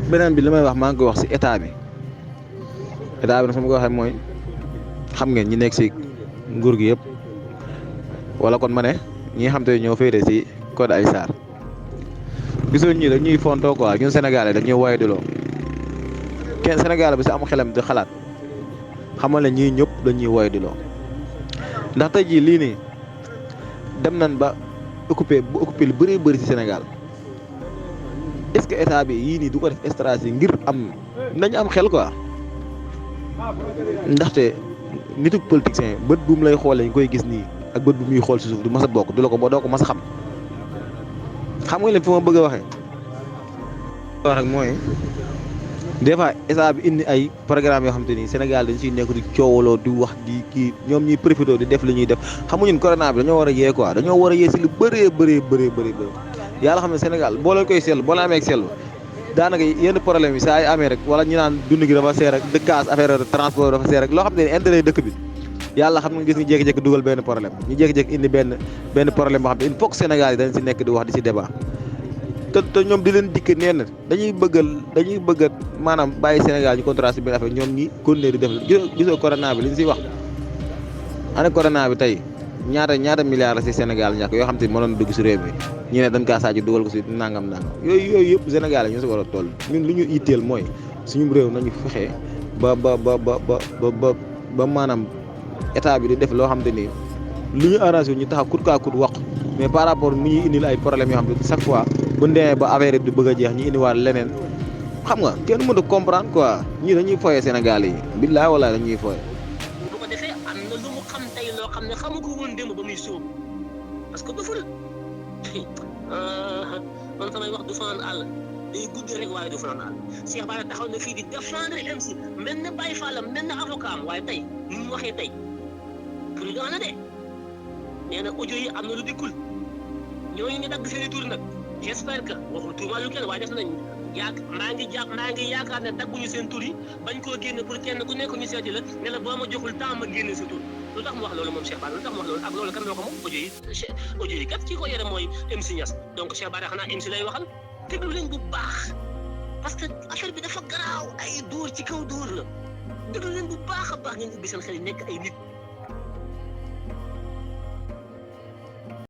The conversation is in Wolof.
beneen bi li may wax maa ngi koy wax si état bi nag su ma ko waxee mooy xam ngeen ñi nekk si nguur gi yëpp wala kon ma ne ñi nga xam te ñoo féete si code ay Sarr gisoo ñii dañuy fontoo quoi ñun Sénégalais dañuy woye diloo kenn Sénégalais bi si am xelam di xalaat xamal ne ñii ñëpp dañuy woye diloo ndax tey jii lii nii dem nañ ba occupé lu bëree bëri si Sénégal est-ce que état bi yii nii du ko def stratégie ngir am nañu am xel quoi ndaxte nitu politicien bët bu mu lay xoolee ñu koy gis nii ak bët bu muy xool si suuf du mas a bokk du la ko doo ko mas a xam nga leen fi ma bëgg a waxee wax rek mooy des fois état bi indi ay programme yoo xam te ni Sénégal dañ siy nekk di coowaloo di wax di kii ñoom ñuy profité di def li ñuy def xam nga ñun corona bi dañoo war a yee quoi dañoo war a yee si lu bëree bëri yàlla xam ne Sénégal boo leen koy seetlu boo la amee seetlu daanaka yenn problème yi saa yu amee rek wala ñu naan dund gi dafa seer rek dëkkaas affaire transport dafa seer rek loo xam ne intérêt dëkk bi yàlla xam nga gis ñu jékki-jékki dugal benn problème ñu jékki-jékki indi benn problème boo xam ne il faut que Sénégal yi dañ si nekk di wax di si débat te ñoom di leen dikk neen dañuy bëgg maanaam bàyyi Sénégal ñu contrat si benn affaire ñoom ñi continuer di def gisoo corona bi li ñu siy wax ana corona bi tey ñaata milliards la si Sénégal ñàkk yoo xam te mënoon dugg si réew mi ñu ne dañ kaa sàcc dugal ko si nangam yooyu yëpp Sénégal yi ñoo si war a toll ñun li ñu itteel mooy suñu réew nañu fexe ba maanaam état bi di def loo xam te ni lu ñu arrangé ñu taxaw kut kaa kut wax mais par rapport mu ñuy indil ay problèmes yoo xam ne chaque fois bu ñu demee ba affaire di bëgg a jeex ñu indiwaat leneen xam nga kenn mënut a comprendre quoi ñii dañuy foyee Sénégal yi billaay walaay dañuy foyee. bu ko defee am na lu mu xam tey loo xam ne xamu ko woon démb ba muy sóob parce que doful man samay wax du fanaan àll day guddi rek waaye du fanaan àll Cheikh Bara taxaw na fii di défendre MC mel na Baye Fallam mel na avocat am waaye tey ni mu waxee tey prudent na de nee na audio yi am na lu dikkul ñooñu ñu dagg seen i tur nag j'espère que waxul tuumaalu kenn waaye def nañ maa ngi yaakaar ne dagguñu seen tur yi bañ koo génne pour kenn ku nekk ñu seeti la ne la boo ma joxul temps ma génne sa tur lu tax mu wax loolu moom Cheikh Bara lu tax mu wax loolu ak loolu kan moo ko moom audio yi kat ki ko yore mooy MC Niass donc Cheikh Bara xanaa MC lay waxal déglu leen bu baax parce que affaire bi dafa garaaw ay dóor ci kaw dóor la déglu leen bu baax a baax ngeen ubbi seen xel yi nekk ay nit